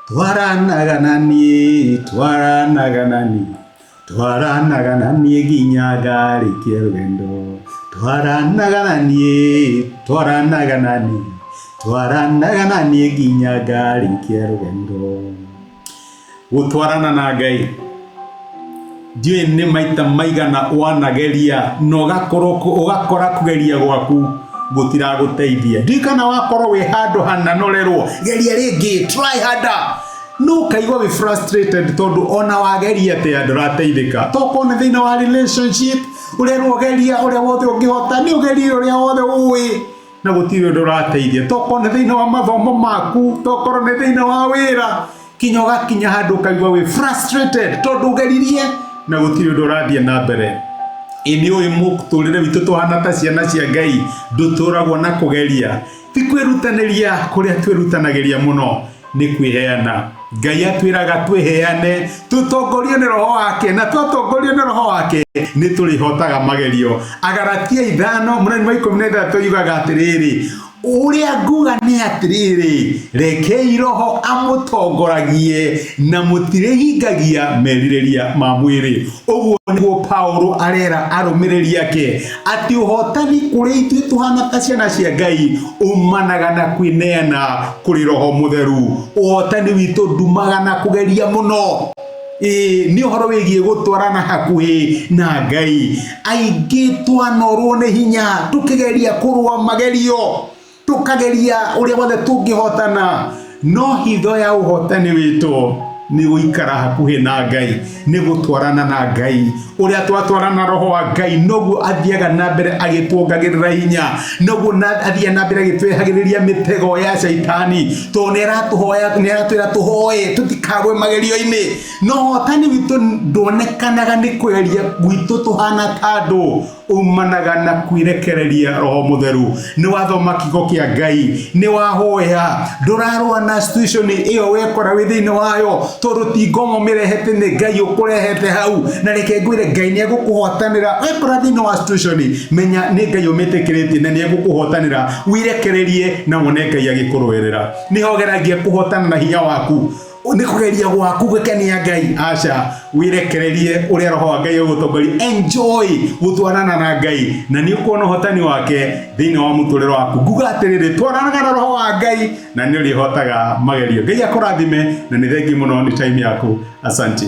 Twaranaga na niĩ, twaranaga na niĩ, twaranaga na niĩ nginya ngarĩkia rũgendo. Twaranaga na niĩ, twaranaga na niĩ, twaranaga na niĩ nginya ngarĩkia rũgendo. Gũtwarana na Ngai. Ndiũĩ nĩ maita maigana wanageria na ũgakorwo ũgakora kũgeria gwaku gũtiragũteithia. Ndiũĩ kana wakorwo wĩ handũ hananorerwo, geria rĩngĩ, try harder. No ũkaigua wĩ frustrated tondũ ona wageria atĩa ndũrateithĩka. Tokorwo nĩ thĩinĩ wa relationship, ũrerwo geria ũrĩa wothe ũngĩhota, nĩ ũgerie ũrĩa wothe ũĩ. Na gũtirĩ ũndũ ũrateithia. Tokorwo nĩ thĩinĩ wa mathomo maku, tokorwo nĩ thĩinĩ wa wĩra, kinya ũgakinya handũ ũkaigua wĩ frustrated tondũ ũgeririe na gũtirĩ ũndũ ũrathiĩ na mbere. Ĩ nĩ ũĩ mũtũrĩre witũ tũhana ta ciana cia Ngai ndũtũragwo na kũgeria, ti kwĩrutanĩria kũrĩa twĩrutanagĩria mũno nĩ kwĩheana. Ngai atwĩraga twĩheane tũtongorio nĩ roho wake, na twatongorio nĩ roho wake nĩ tũrĩhotaga magerio. Agalatia 5:13 yugaga atĩrĩrĩ, ũrĩa nguga nĩ atĩrĩrĩ, rekei roho amũtongoragie na mũtirĩhingagia merirĩria ma mwĩrĩ. Ũguo nĩguo Paulo arera arũmĩrĩri ake atĩ ũhotani kũrĩ ithuĩ tũhana ta ciana cia Ngai umanaga na kwĩneana kũrĩ roho mũtheru. Ũhotani witũ ndumaga na kũgeria mũno. Ĩĩ, nĩ ũhoro wĩgiĩ gũtwarana hakuhĩ na Ngai. Aingĩ twanorwo nĩ hinya tũkĩgeria kũrũa magerio, tũkageria ũrĩa wothe tũngĩhotana, no hitho ya ũhotani witũ nĩ gũikara hakuhĩ na Ngai, nĩ gũtwarana na Ngai. Ũrĩa twatwarana roho wa Ngai noguo athiaga na mbere agĩtuongagĩrĩra hinya, noguo athiaga na mbere agĩtwehagĩrĩria mĩtego ya caitani, tondũ nĩ aratũhoya, nĩ aratwĩra tũhoe tũtikagwe magerio-inĩ. No ũhotani witũ nduonekanaga nĩ kũgeria gwitũ tũhana ta andũ, umanaga na kwĩrekereria roho mũtheru. Nĩ wathoma kiugo kĩa Ngai, nĩ wahoya, ndũrarũa na situation ĩyo wekora wĩ thĩinĩ wayo, tondũ ti ngomo mĩrehete, nĩ Ngai ũkũrehete hau. Na reke ngwĩre, Ngai nĩ egũkũhotanĩra. Wekora thĩinĩ wa situation, menya nĩ Ngai ũmĩtĩkĩrĩtie na nĩ egũkũhotanĩra. Wĩrekererie na wone Ngai agĩkũrũĩrĩra. Nĩ hogeragia kũhotana na hinya waku, nĩ kũgeria gwaku gũkenia Ngai? Aca, wĩrekererie ũrĩa roho wa Ngai ũgũtongoria. Enjoy gũtwarana na Ngai na nĩ ũkuona ũhotani wake thĩinĩ wa mũtũrĩre waku. Nguga atĩrĩrĩ, twaranaga na roho wa Ngai na nĩ ũrĩhotaga magerio. Ngai akũrathime na nĩ thengi mũno nĩ time yaku. Asante.